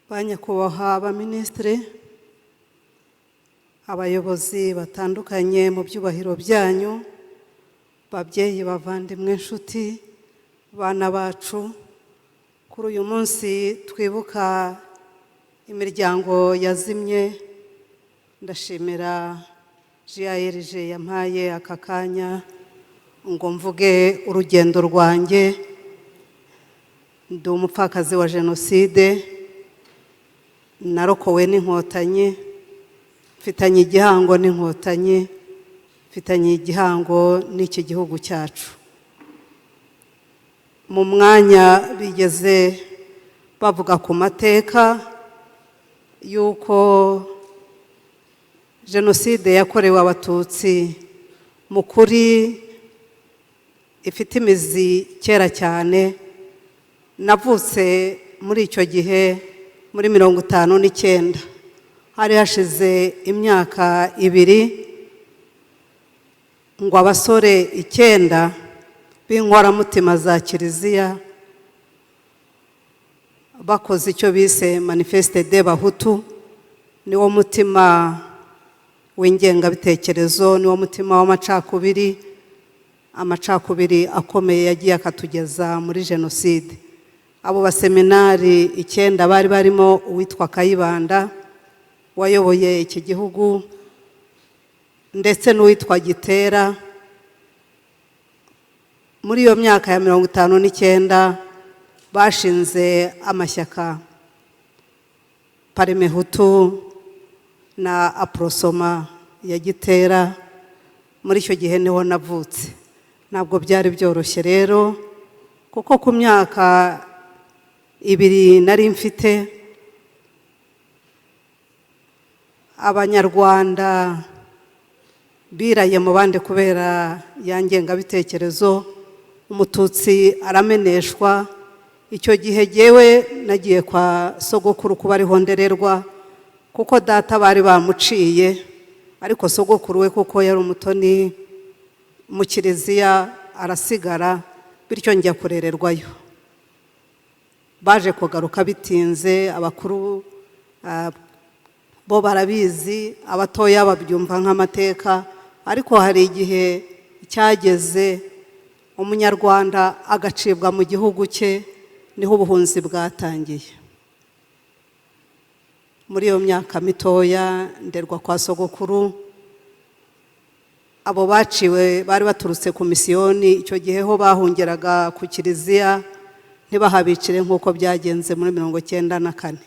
Ba nyakubahwa baminisitiri, abayobozi batandukanye mu byubahiro byanyu, babyeyi, bavandimwe, inshuti, bana bacu, kuri uyu munsi twibuka imiryango yazimye, ndashimira GAERG yampaye aka kanya ngo mvuge urugendo rwanjye. Ndi umupfakazi wa jenoside, narokowe n'Inkotanyi, mfitanye igihango n'Inkotanyi, mfitanye igihango n'iki gihugu cyacu. Mu mwanya bigeze bavuga ku mateka y'uko jenoside yakorewe Abatutsi mu kuri ifite imizi kera cyane. Navutse muri icyo gihe, muri 59, hari hashize imyaka 2 ngo abasore icyenda b'inkoramutima za kiliziya bakoze icyo bise Manifeste des Bahutu. Niwo mutima w'ingengabitekerezo, niwo mutima w'amacakubiri, amacakubiri akomeye yagiye akatugeza muri jenoside. Abo baseminari icyenda bari barimo uwitwa Kayibanda wayoboye iki gihugu, ndetse n'uwitwa Gitera. Muri iyo myaka ya 59 bashinze amashyaka Parmehutu na Aprosoma ya Gitera. Muri icyo gihe niho navutse. Ntabwo byari byoroshye rero, kuko ku myaka 2 nari mfite, Abanyarwanda biraye mu bandi kubera ya ngengabitekerezo, Umututsi arameneshwa. Icyo gihe jyewe nagiye kwa sogokuru kuba ariho ndererwa, kuko data bari bamuciye, ariko sogokuru we, kuko yari umutoni mu kiliziya, arasigara, bityo njya kurererwayo. Baje kugaruka bitinze. Abakuru bo barabizi, abatoya babyumva nk'amateka, ariko hari igihe cyageze Umunyarwanda agacibwa mu gihugu cye. Niho ubuhunzi bwatangiye. Muri iyo myaka mitoya nderwa kwa sogokuru. Abo baciwe bari baturutse ku misiyoni. Icyo gihe ho bahungeraga ku kiliziya, ntibahabicire nk'uko byagenze muri 94.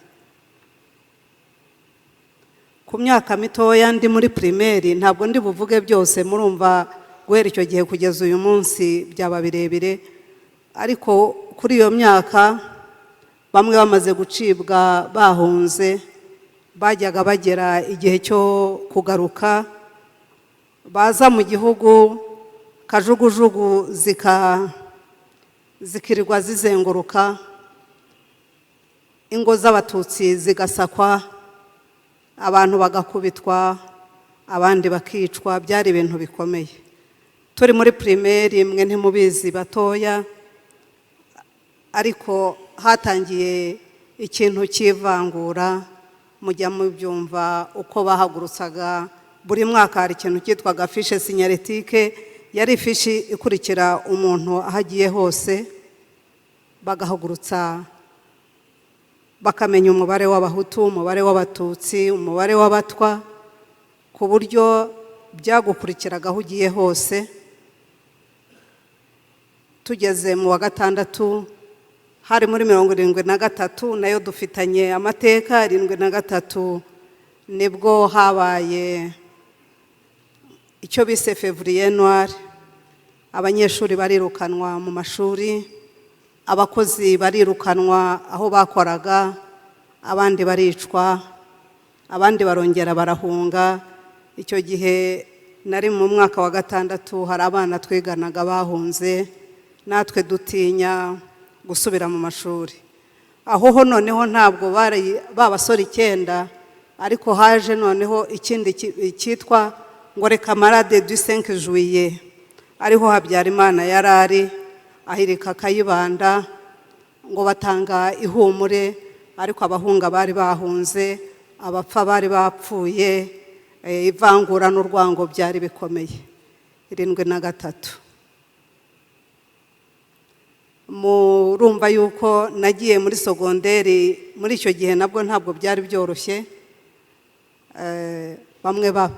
Ku myaka mitoya, ndi muri primaire, ntabwo ndi buvuge byose, murumva guhera icyo gihe kugeza uyu munsi byaba birebire, ariko kuri iyo myaka bamwe bamaze gucibwa bahunze, bajyaga bagera igihe cyo kugaruka, baza mu gihugu, kajugujugu zikirirwa zizenguruka, ingo z'Abatutsi zigasakwa, abantu bagakubitwa, abandi bakicwa. Byari ibintu bikomeye. Turi muri primaire, mwe ntimubizi batoya, ariko hatangiye ikintu cy'ivangura. Mujya mubyumva uko bahagurutsaga buri mwaka, hari ikintu cyitwaga fiche signalétique, yari ifishi ikurikira umuntu aho agiye hose, bagahagurutsa bakamenya umubare w'Abahutu, umubare w'Abatutsi, umubare w'Abatwa, ku buryo byagukurikiraga aho ugiye hose. Tugeze mu wa gatandatu, hari muri 73, nayo dufitanye amateka. 73 nibwo habaye icyo bise Février noir. Abanyeshuri barirukanwa mu mashuri, abakozi barirukanwa aho bakoraga, abandi baricwa, abandi barongera barahunga. Icyo gihe nari mu mwaka wa gatandatu. Hari abana twiganaga bahunze, natwe dutinya gusubira mu mashuri. Aho ho noneho ntabwo bari ba basore icyenda, ariko haje noneho ikindi cyitwa ngo les camarades du 5 juillet, ariho Habyarimana yari ari, ahirika Kayibanda, ngo batanga ihumure. Ariko abahunga bari bahunze, abapfa bari bapfuye, ivangura n'urwango byari bikomeye. 73 Murumva yuko nagiye muri sogonderi muri icyo gihe, nabwo ntabwo byari byoroshye. Bamwe ba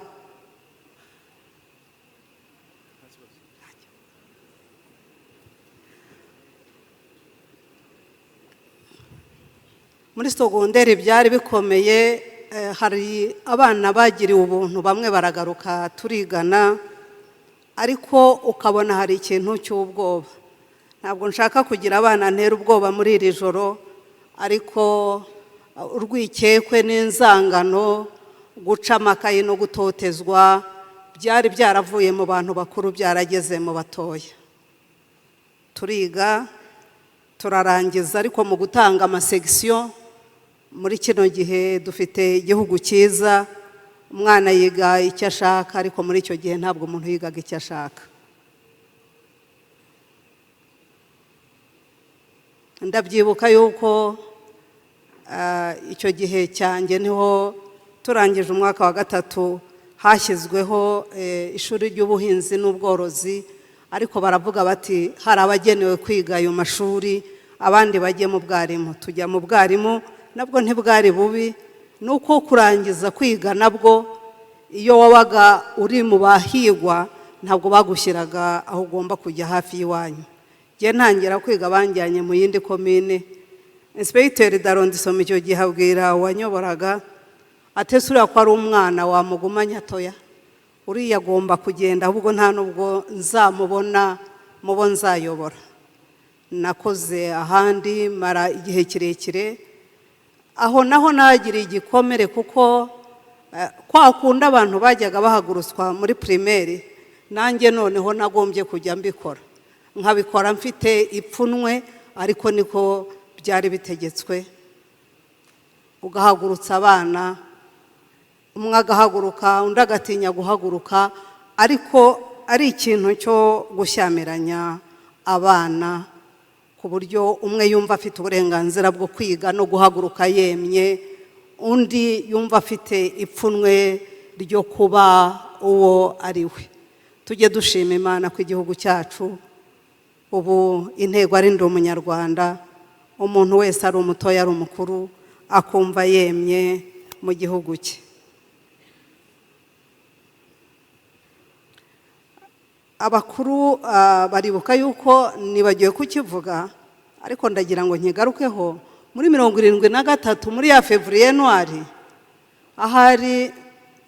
muri sogonderi byari bikomeye. Hari abana bagiriwe ubuntu, bamwe baragaruka turigana, ariko ukabona hari ikintu cy'ubwoba. Ntabwo nshaka kugira abana ntera ubwoba muri iri joro, ariko urwikekwe n'inzangano, guca amakayi no gutotezwa byari byaravuye mu bantu bakuru byarageze mu batoya. Turiga turarangiza, ariko mu gutanga amasegisiyo, muri kino gihe dufite igihugu cyiza, umwana yiga icyo ashaka, ariko muri icyo gihe ntabwo umuntu yigaga icyo ashaka. Ndabyibuka yuko icyo gihe cyanjye niho turangije umwaka wa gatatu hashyizweho ishuri ry'ubuhinzi n'ubworozi, ariko baravuga bati hari abagenewe kwiga ayo mashuri, abandi bajye mu bwarimu. Tujya mu bwarimu, nabwo ntibwari bubi, nuko kurangiza kwiga nabwo iyo wabaga uri mu bahigwa ntabwo bagushyiraga aho ugomba kujya hafi y'iwanyu. Njye ntangira kwiga banjyanye mu yindi komine. Inspecteur d'arrondissement icyo gihe abwira uwanyoboraga ati ese uriya ko ari umwana wamugumanya atoya, uriya agomba kugenda, ahubwo nta nubwo nzamubona mubo nzayobora. Nakoze ahandi mara igihe kirekire, aho naho nagiriye igikomere kuko kwa kundi abantu bajyaga bahagurutswa muri primaire, nanjye noneho nagombye kujya mbikora, nkabikora mfite ipfunwe, ariko niko byari bitegetswe. Ugahagurutsa abana, umwe agahaguruka undi agatinya guhaguruka, ariko ari ikintu cyo gushyamiranya abana ku buryo umwe yumva afite uburenganzira bwo kwiga no guhaguruka yemye, undi yumva afite ipfunwe ryo kuba uwo ari we. Tujye dushima Imana ko igihugu cyacu ubu intego ari ndi umunyarwanda, umuntu wese ari umutoya ari umukuru akumva yemye mu gihugu cye. Abakuru baribuka yuko nibagiwe kukivuga, ariko ndagira ngo nkigarukeho. Muri 73 muri ya Février noir, ahari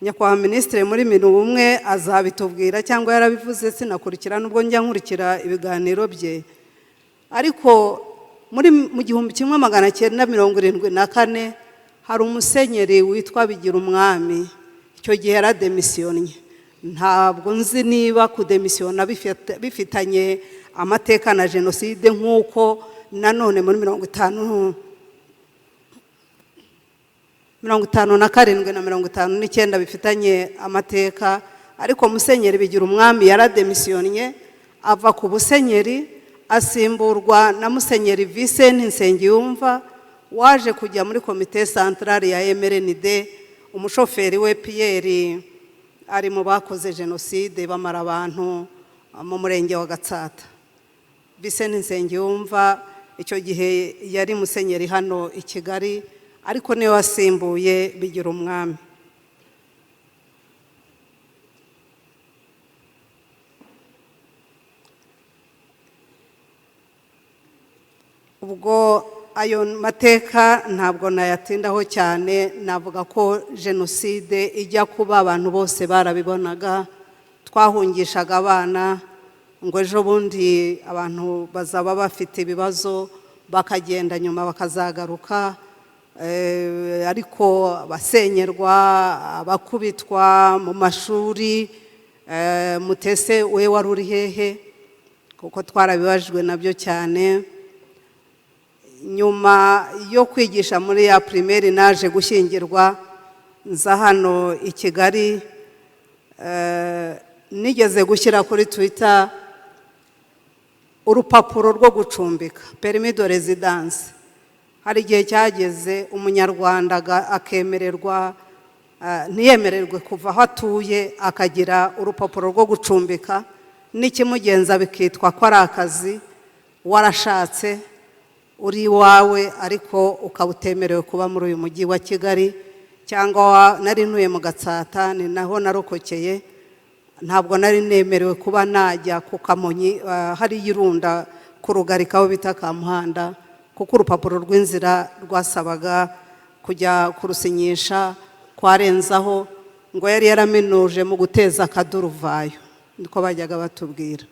nyakubahwa minisitiri muri Minubumwe azabitubwira cyangwa yarabivuze, sinakurikira nubwo njya nkurikira ibiganiro bye, ariko muri mu 1974 hari umusenyeri witwa Bigirumwami, icyo gihe yarademisiyonnye. Ntabwo nzi niba kudemisiyona bifitanye amateka na jenoside, nk'uko nanone muri 57 na 59 bifitanye amateka, ariko Musenyeri Bigirumwami yarademisiyonnye ava ku busenyeri, asimburwa na Musenyeri Vincent Nsengiyumva waje kujya muri komite centrale ya MRND. Umushoferi we Pierre ari mu bakoze jenoside bamara abantu mu murenge wa Gatsata. Vincent Nsengiyumva icyo gihe yari musenyeri hano i Kigali, ariko niwe wasimbuye Bigirumwami. Ubwo ayo mateka ntabwo nayatindaho cyane, navuga ko jenoside ijya kuba abantu bose barabibonaga. Twahungishaga abana ngo ejo bundi abantu bazaba bafite ibibazo bakagenda nyuma bakazagaruka, ariko abasenyerwa, abakubitwa mu mashuri, Mutese we wari uri hehe? Kuko twarabibajwe nabyo cyane. Nyuma yo kwigisha muri ya primaire naje gushyingirwa nza hano i Kigali. Nigeze gushyira kuri Twitter urupapuro rwo gucumbika, permis de résidence. Hari igihe cyageze Umunyarwanda akemererwa, ntiyemererwe kuva aho atuye, akagira urupapuro rwo gucumbika n'ikimugenza bikitwa ko ari akazi, warashatse uri iwawe ariko ukaba utemerewe kuba muri uyu mujyi wa Kigali. Cyangwa nari ntuye mu Gatsata, ni naho narokokeye, ntabwo nari nemerewe kuba najya ku Kamonyi, hariya irunda ku Rugarika aho bita Kamuhanda, kuko urupapuro rw'inzira rwasabaga kujya kurusinyisha kwarenzaho ngo yari yaraminuje mu guteza akaduruvayo, niko bajyaga batubwira.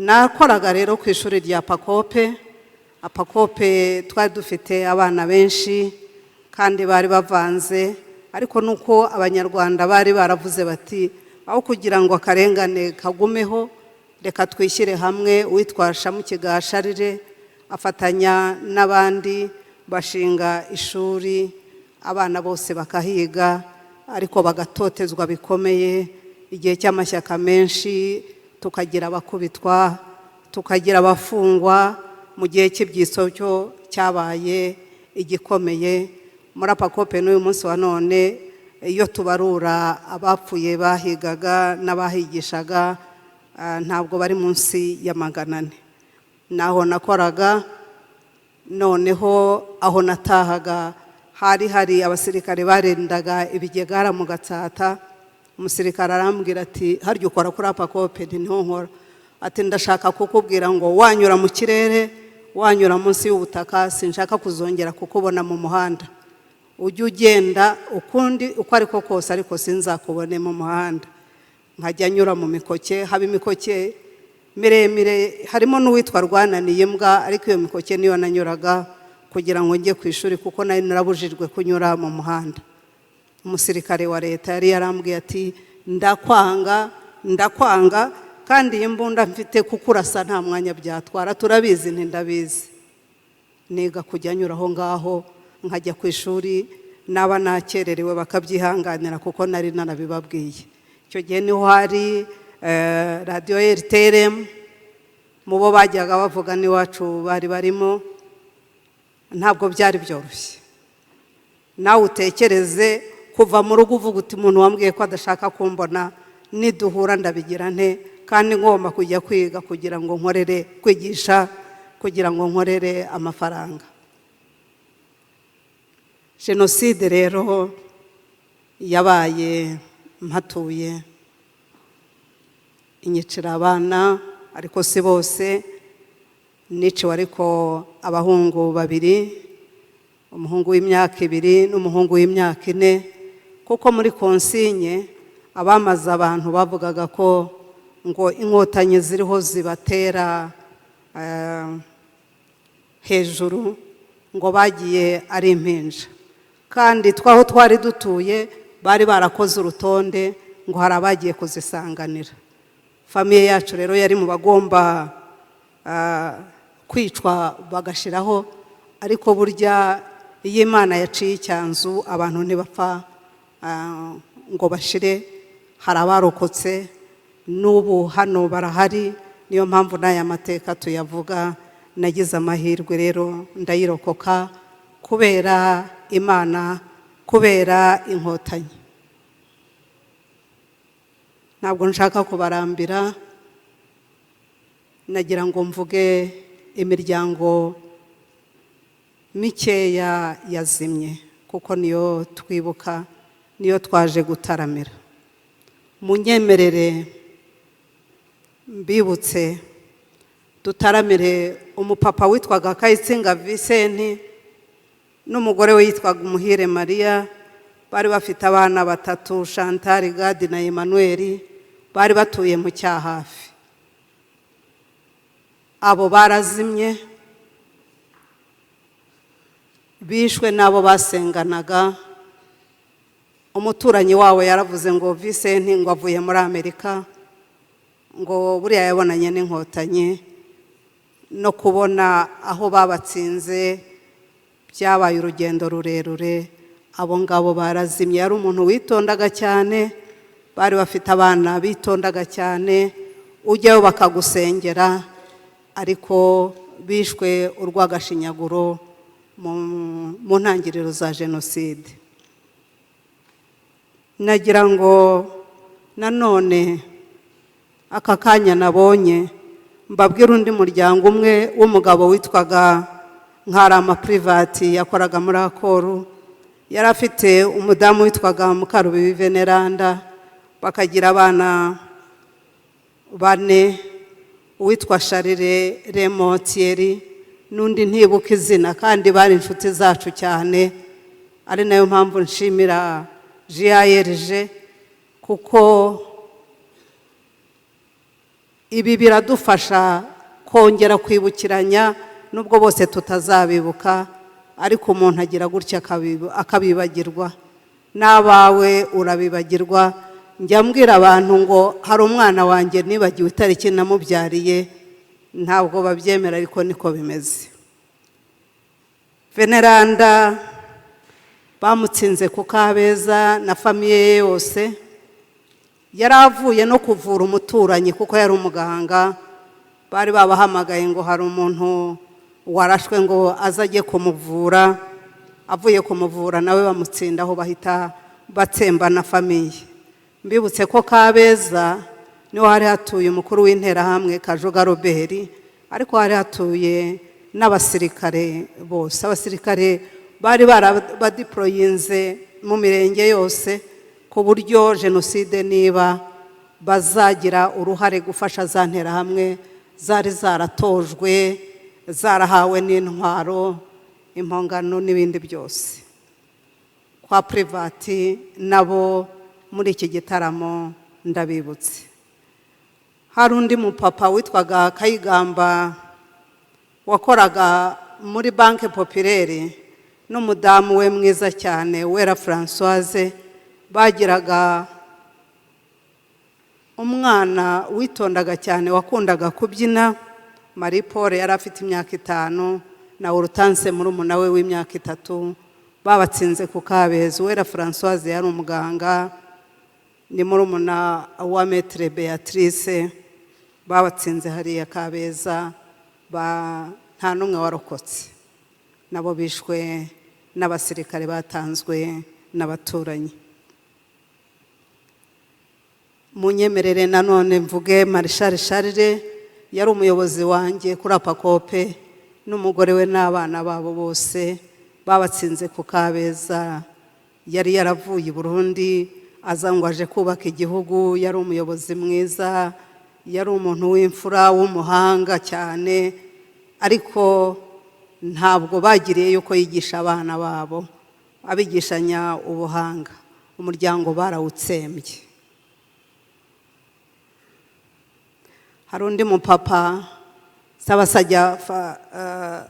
Nakoraga rero ku ishuri rya Pakope. Apakope twari dufite abana benshi kandi bari bavanze, ariko nuko Abanyarwanda bari baravuze bati: "Aho kugira ngo akarengane kagumeho, reka twishyire hamwe." Uwitwa Shamukiga Sharire afatanya n'abandi bashinga ishuri, abana bose bakahiga, ariko bagatotezwa bikomeye. Igihe cy'amashyaka menshi tukagira abakubitwa, tukagira abafungwa. Mu gihe cy'ibyitso cyo cyabaye igikomeye muri Apakope. N'uyu munsi wa none iyo tubarura abapfuye bahigaga n'abahigishaga, ntabwo bari munsi ya 400. Naho nakoraga. Noneho aho natahaga hari hari abasirikare barindaga ibigega mu Gatsata. Umusirikare arambwira ati: "Harya ukora kuri Apakope?" Nti: "Niho nkora." Ati: "Ndashaka kukubwira ngo wanyura mu kirere, wanyura munsi y'ubutaka, sinshaka kuzongera kukubona mu muhanda. Ujye ugenda ukundi uko ariko kose, ariko sinzakubone mu muhanda." Nkajya nyura mu mikoke, haba imikoke miremire, harimo n'uwitwa Rwananiye imbwa, ariko iyo mikoke niyo nanyuraga kugira ngo njye ku ishuri, kuko nari narabujijwe kunyura mu muhanda. Umusirikare wa leta yari yarambwiye ati: "Ndakwanga, ndakwanga, kandi iyi mbunda mfite kukurasa nta mwanya byatwara, turabizi." Nti: "Ndabizi." Niga kujya nyura aho ngaho nkajya ku ishuri, naba nakererewe bakabyihanganira kuko nari narabibabwiye. Icyo gihe niho hari radiyo RTLM, mu bo bajyaga bavuga n'iwacu bari barimo. Ntabwo byari byoroshye. Nawe utekereze kuva mu rugo uvuga uti: "Umuntu wambwiye ko adashaka kumbona, niduhura ndabigira nte, kandi ngomba kujya kwiga kugira ngo nkorere, kwigisha kugira ngo nkorere amafaranga?" Jenoside rero yabaye mpatuye, inyicira abana, ariko si bose niciwe, ariko abahungu babiri, umuhungu w'imyaka 2 n'umuhungu w'imyaka 4, kuko muri consigne abamaze abantu bavugaga ko ngo Inkotanyi ziriho zibatera hejuru, ngo bagiye ari impinja. Kandi twaho twari dutuye bari barakoze urutonde ngo hari abagiye kuzisanganira. Famille yacu rero yari mu bagomba kwicwa bagashiraho, ariko burya iyo Imana yaciye icyanzu abantu ntibapfa ngo bashire. Hari abarokotse, n'ubu hano barahari, niyo mpamvu n'aya mateka tuyavuga. Nagize amahirwe rero ndayirokoka kubera Imana, kubera Inkotanyi. Ntabwo nshaka kubarambira, nagira ngo mvuge imiryango mikeya yazimye, kuko niyo twibuka, niyo twaje gutaramira. Munyemerere mbibutse dutaramire umupapa witwaga Kayitsinga Visenti n'umugore we yitwaga Umuhire Mariya. Bari bafite abana batatu, Chantal, Gadi na Emmanuel. Bari batuye mu Cyahafi. Abo barazimye, bishwe n'abo basenganaga. Umuturanyi wabo yaravuze ngo Visenti ngo avuye muri Amerika, ngo buriya yabonanye n'Inkotanyi. No kubona aho babatsinze byabaye urugendo rurerure. Abo ngabo barazimye. Yari umuntu witondaga cyane, bari bafite abana bitondaga cyane, ujyayo bakagusengera, ariko bishwe urw'agashinyaguro mu ntangiriro za jenoside. Nagira ngo nanone aka kanya nabonye mbabwire undi muryango umwe w'umugabo witwaga Nkarama Privati, yakoraga muri Akoru. Yari afite umudamu witwaga Mukarubibi Veneranda, bakagira abana bane, uwitwa Sharire Remotieri n'undi ntibuka izina, kandi bari inshuti zacu cyane. Ari nayo mpamvu nshimira GAERG, kuko ibi biradufasha kongera kwibukiranya, nubwo bose tutazabibuka, ariko umuntu agira gutya akabibagirwa, n'abawe urabibagirwa. Njya mbwira abantu ngo hari umwana wanjye nibagiwe itariki namubyariye, ntabwo babyemera, ariko niko bimeze. Veneranda bamutsinze ku Kabeza na famille ye yose. Yari avuye no kuvura umuturanyi kuko yari umuganga. Bari babahamagaye ngo hari umuntu warashwe, ngo aze ajye kumuvura. Avuye kumuvura nawe bamutsindaho, bahita batsemba na famille. Mbibutse ko Kabeza niho hari hatuye umukuru w'Interahamwe Kajuga Robert, ariko hari hatuye n'abasirikare bose. Abasirikare bari barabadeployinze mu mirenge yose, ku buryo jenoside niba bazagira uruhare gufasha za nterahamwe zari zaratojwe, zarahawe n'intwaro, impongano n'ibindi byose. Kwa Privati nabo muri iki gitaramo ndabibutse. Hari undi mupapa witwaga Kayigamba wakoraga muri Banque Populaire, n'umudamu we mwiza cyane Wera Francoise. Bagiraga umwana witondaga cyane, wakundaga kubyina, Marie Paul, yari afite imyaka 5, na Hortense murumuna we w'imyaka 3. Babatsinze ku Kabeza. Uwera Francoise yari umuganga, ni murumuna wa Maître Beatrice. Babatsinze hariya Kabeza, nta n'umwe warokotse. Nabo bishwe n'abasirikare batanzwe n'abaturanyi. Munyemerere nanone mvuge Marishari Sharire, yari umuyobozi wanjye kuri APACOPE, n'umugore we n'abana babo bose babatsinze ku Kabeza. Yari yaravuye i Burundi aza ngo aje kubaka igihugu. Yari umuyobozi mwiza, yari umuntu w'imfura, w'umuhanga cyane, ariko ntabwo bagiriye yuko yigisha abana babo, abigishanya ubuhanga. Umuryango barawutsembye. Hari undi mupapa Sabasajya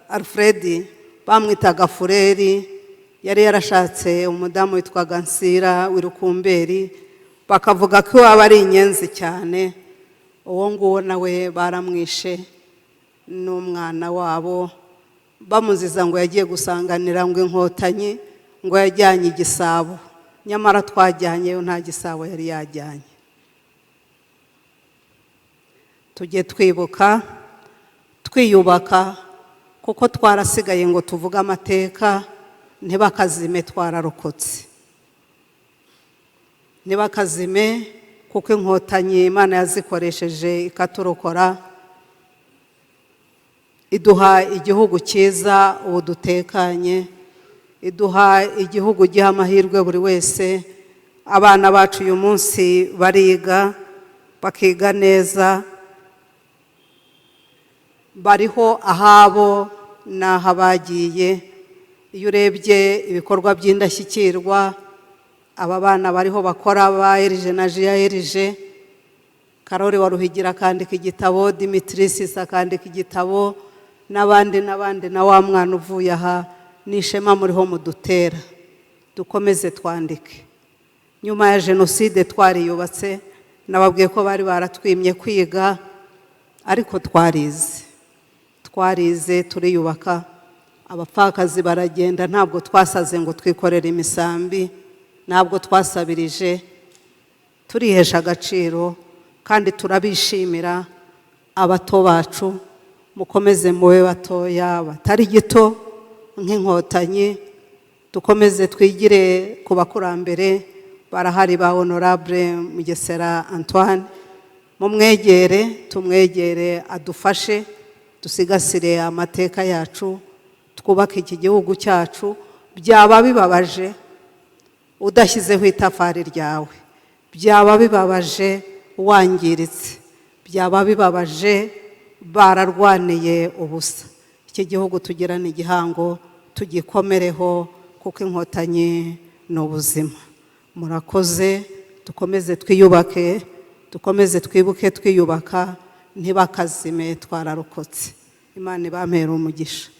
Alfred, bamwitaga Fureri. Yari yarashatse umudamu witwaga Nsira w'irukumberi, bakavuga ko iwabo ari inyenzi cyane. Uwo nguwo nawe baramwishe n'umwana wabo, bamuziza ngo yagiye gusanganira ngo Inkotanyi, ngo yajyanye igisabo, nyamara twajyanyeyo nta gisabo yari yajyanye. Tujye twibuka twiyubaka, kuko twarasigaye ngo tuvuge amateka ntibakazime. Twararokotse, ntibakazime, kuko Inkotanyi Imana yazikoresheje ikaturokora, iduha igihugu cyiza ubu dutekanye, iduha igihugu giha amahirwe buri wese. Abana bacu uyu munsi bariga, bakiga neza, bariho ahabo n'aho bagiye. Iyo urebye ibikorwa by'indashyikirwa aba bana bariho bakora, ba AERG na GAERG, Karori wa Ruhigira akandika igitabo, Dimitrisis akandika igitabo, n'abandi n'abandi, na wa mwana uvuye aha, ni ishema muriho mudutera. Dukomeze twandike. Nyuma ya jenoside twariyubatse. Nababwiye ko bari baratwimye kwiga, ariko twarize, twarize turiyubaka. Abapfakazi baragenda, ntabwo twasaze ngo twikorere imisambi, ntabwo twasabirije, turihesha agaciro, kandi turabishimira abato bacu. Mukomeze mube batoya batari gito nk'Inkotanyi. Dukomeze twigire ku bakurambere. Barahari ba Honorable Mugesera Antoine, mumwegere, tumwegere adufashe dusigasire amateka yacu, twubake iki gihugu cyacu. Byaba bibabaje udashyizeho itafari ryawe, byaba bibabaje wangiritse, byaba bibabaje bararwaniye ubusa. Iki gihugu tugirane igihango, tugikomereho, kuko Inkotanyi ni ubuzima. Murakoze. Dukomeze twiyubake, dukomeze twibuke twiyubaka. Ntibakazime, twararokotse. Imana ibampera umugisha.